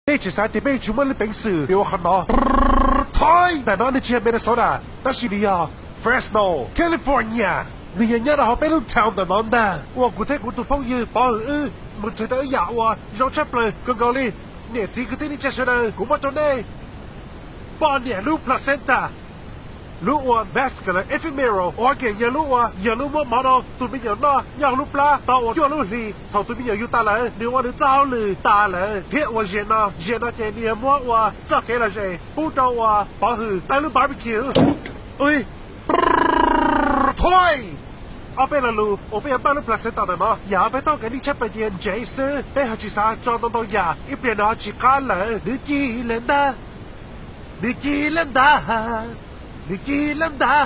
Peb tsis xav tias peb yuav tsum muaj lub peev xwm ua qhov no. Thov, ntawm no nws tsis yog Minnesota, tab sis nws yog Fresno, California. Nws yog nyob rau hauv peb lub town ntawm no ntag, uas kuv thiab kuv tus phooj ywg Pov Hwm wb mus nrhiav tau ib yam uas zoo tshaj plaws kawg nkaus li. Niam txiv kwv tij neej tsa sawv daws, kuv muab rau nej poj niam lub placenta, lub uas vascular ephemeral organ, yog lub uas yog lub muab mov rau tus me nyuam noj nyob hauv lub plab tau uas cuaj lub hlis. Thaum tus me nyuam yug tas lawm, nws ua nws txoj hauj lwm tas lawm, thiab uas ziag no, ziag no ces nws yog muab ua txoj kev lom zem pub rau uas Pov Hwm tawb lub barbecue. Ui, thov, ob peb lo lus uas peb yuav npaj lub placenta ntawm no, yam uas peb tau kev ntseeg tshaj plaws ces ntsev xwb, peb ho tsis xav tso ntau ntau yam, ib pliag nws ho tsis qab lawm, nws cig lawm ntag. Nws cig lawm ntag. Nws cig lawm ntag.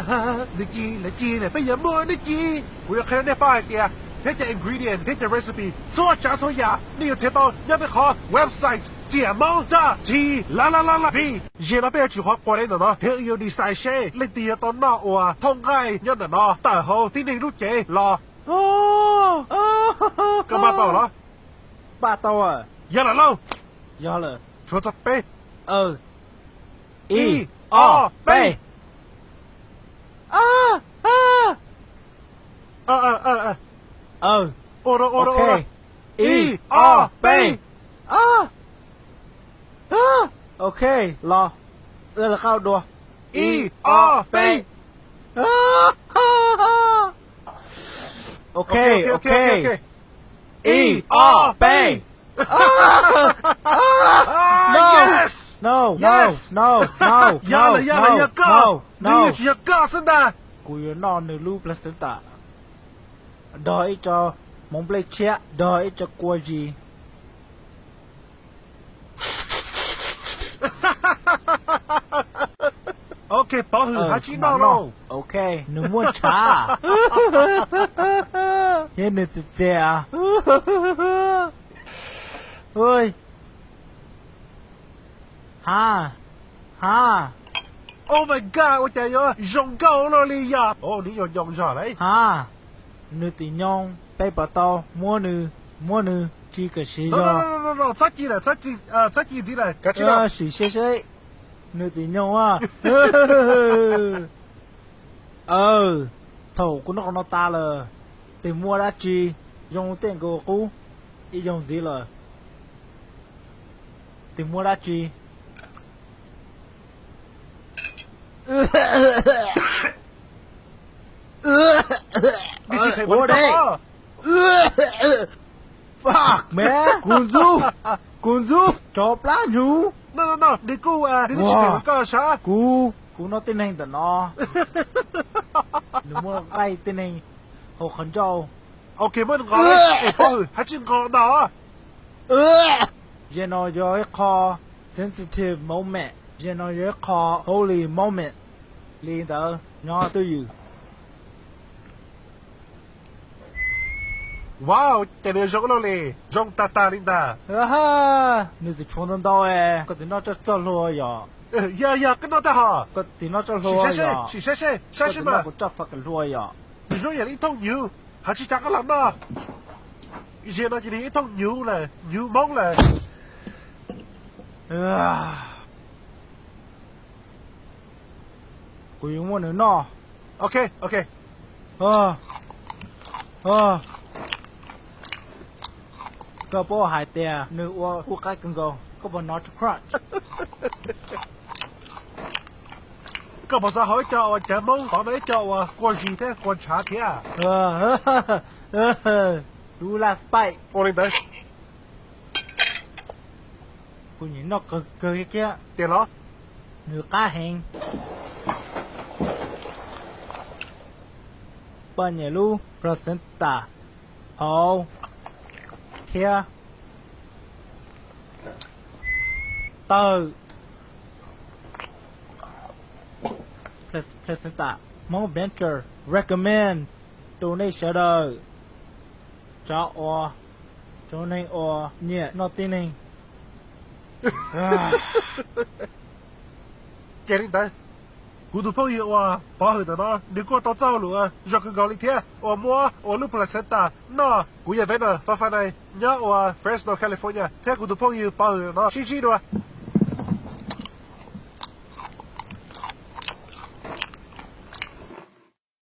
Nws cig lawm, cig lawm, peb yuav muab nws cig. Kuv yuav qhia rau nej paub hais tias thiab cov ingredient thiab cov recipe txhua tsav txhua yam nej yuav nrhiav tau nyob peb qhov website tiam moob dot t v. Ziag no peb yuav tsum qhuav qua ntawm no thiab wb yuav decide seb leej twg yuav tau noj uas thooj nqaij nyob ntawm no tawm hauv tib neeg lub cev los. Koj npaj tau los? Npaj tau. Yog lawm lauj. Yog lawm. Tshuav txog peb. Ib, ob, peb. Ua, ua, ua. Ib, ob, peb. Ok, los. Wb lawv qab dua. Ib, ob, peb. Ok, ok. Ib, ob, peb. No, no, no, no, no, no, no, no, no. Kuv yuav noj nws lub placenta. Dog ib co hmoov nplej tshiab, dog ib co kua zis. Ok, Pov Hwm, hab tsib noj lauj. Ok, nws muaj ntshav thiab nws txias txias. Ha, ha. Oh my God, ua cas yuav zoo nkauj luaj li yog? Nws yuav nyoos zog lawm. Ha, nws tim nyoo, peb puas tau muab nws, muab nws tsis kam siv zog? Txhob ci lawm, txhob ci ntxiv lawm, kav tsij noj. Sim seb seb, nws tim nyoo a. Aw, thaum kuv noj qhov no tas lawm, tes muaj dab tsi zoo tej nkaus qub ib zaug ntxiv lawm? Tes muaj dab tsi? Ua dej. Fuck man, kuv ntxub, kuv ntxub tsov plab hnyuv. Kuv, kuv noj tib neeg ntawm no. Nws muaj nqaij tib neeg hauv qhov ncauj. Ok, muab nqos, es Pov Hwm, hab tsib nqos ntag. Zaum no yog ib qho sensitive moment, zaum no yog ib qho holy moment. Li ntawd nyob twj ywm. Wow, cas nws zoo ua luaj li, zoo tag tag li ntag. Nws tus tshuav ntau ntau, koj tus noj txoj hlua yom? Yog yog, koj noj tag hos. Koj tus noj txoj hlua yom? Sim saib seb, saib seb mas. Koj tus noj kuv txoj fucking hlua yom? Nws zoo yam li ib thooj hnyuv, hab tsib tsav qab los noj. Zaum no ces nws ib thooj hnyuv lawm, hnyuv Hmoob lawm. Kuv yuav muab nws noj. Ok, ok. Koj puas hais tias nws ua kuj qab kawg nkaus, koj puas hnov tsis crunch? Koj puas xav haus ib co uas cawv Hmoob tov no ib co uas kua zis thiab kua ntshav thiab? Lub last bite. Ua li ntawd. Kuv nyiam noj kawg kawg kiag. Tiag los? Nws qab heev. Poj niam lub placenta hauv thiab tawg. Placenta, Hmoob Adventure recommend rau nej sawv daws. Tso ua rau neeg uas nyiam noj tib neeg. Ces li ntawd, Kuv tus phooj ywg uas pov hwm ntawm no nws kuj tau txoj hauj lwm uas zoo kawg nkaus li thiab uas muab ua lub placenta noj. Kuv yog Venom Fafanais nyob uas Fresno, California thiab kuv tus phooj ywg pov hwm no sib ntsib dua.